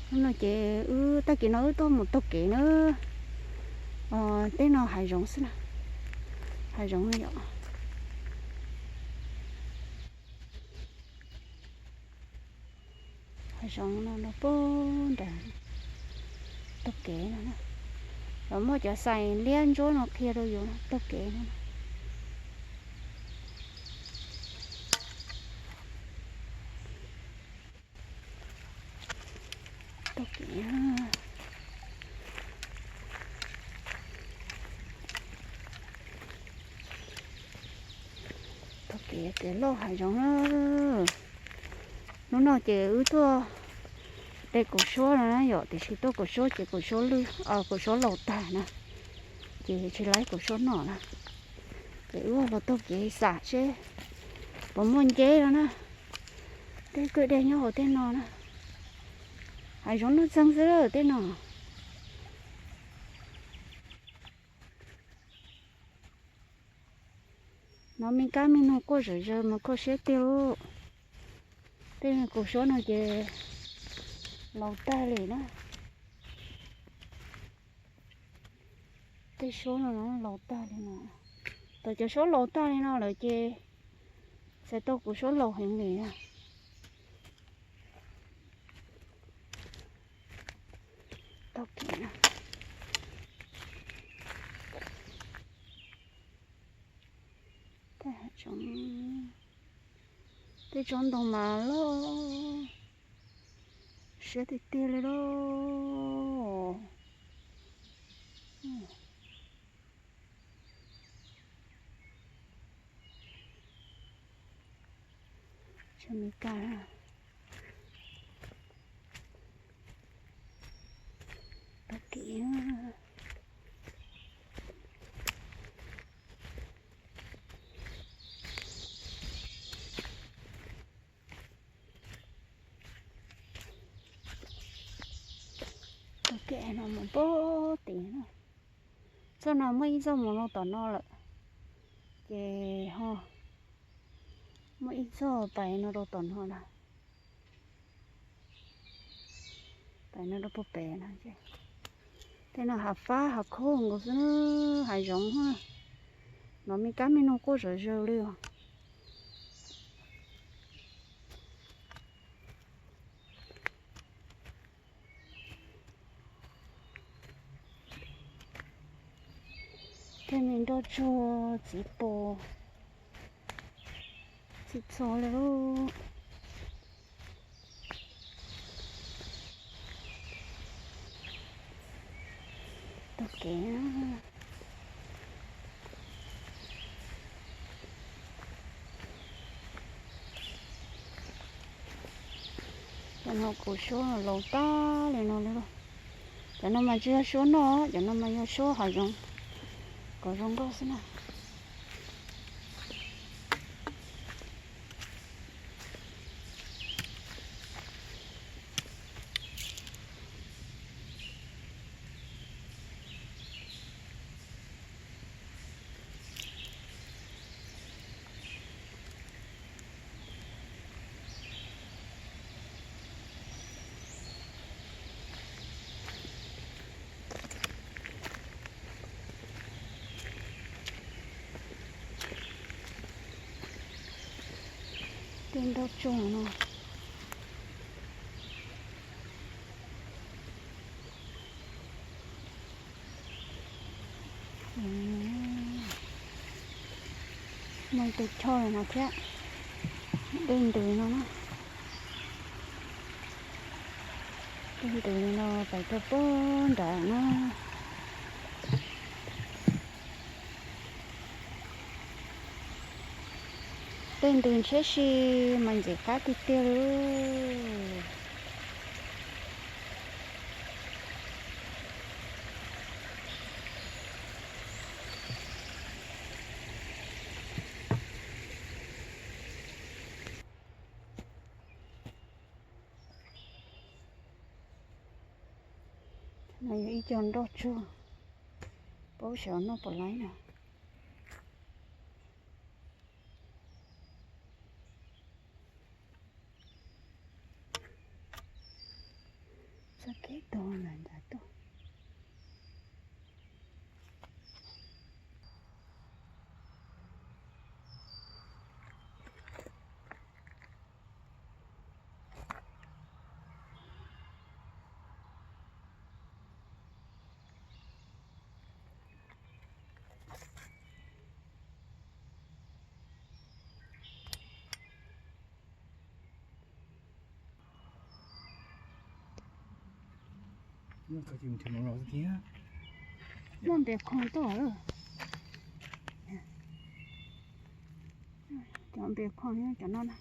Hnub no ces wb tag kis no wb tuaj mus taug kev na. Tej no hav zoov xwb na, hav zoov no yom. Hav zoov no no pub nrad taug kev no na. Los muaj cov xais liab ntsuab no qhia rau yus taug kev no. Taug kev, taug kev, kev loj hav zoov na. Hnub no ces wb tuaj de kaum suab no na yom, tiam sis tuaj kaum suab ces kaum suab lwj, kaum suab laus tag na, ces tsis laib kaum suab noj na. Ces wb los taug kev xam seb puas muaj nceb no na. Tej kwj deg nyob hauv tej no na. Hav zoov nuj txeeg xwb tej no. Hnov me kab me noog quaj zom zaws mas kho siab tiag lauj. Tej kaum suab no ces laus tag li na. Tej suab no laus tag li no. Thaum cov suab laus tag li no lawm ces txhais tau kuv suab laus heev li. Taug kev, tej tsob ntoo mas loj siab tiag tiag li lauj. Tsob Meskas, taug kev. Taug kev no mus pem tid na. Txoj no muaj ib txoj mus rau tom no lawm, ces ho muaj ib txoj pais no rau tom no na. Pais no rau puag pem no. Tej no hav fab hav khoob nkaus xwb, hav zoov, hnov me kab me noog quaj zom zaws li os. Tej me nroj tsuag txiv pos txhij txhua li lauj. Taug kev. Cov no kuv suab laus tag li no li lauj. Cov no mas tsis yog suab noj, cov no mas yog suab hav zoov kom zoo nkauj xwb na. Tej nroj tsuag no. Muaj ib tug choj no thiab, dej ntws no na. Dej ntws no pais rau puag nrad na. Tej ntws ntshiab si mas ntxim qab tiag tiag li. No yog ib co nroj tsuag, paub xyov noj puas laib na. Txoj kev tuaj ntawm nram tuaj. Muaj npe khoom tuaj lawm. Cov npe khoom nyob cov no na.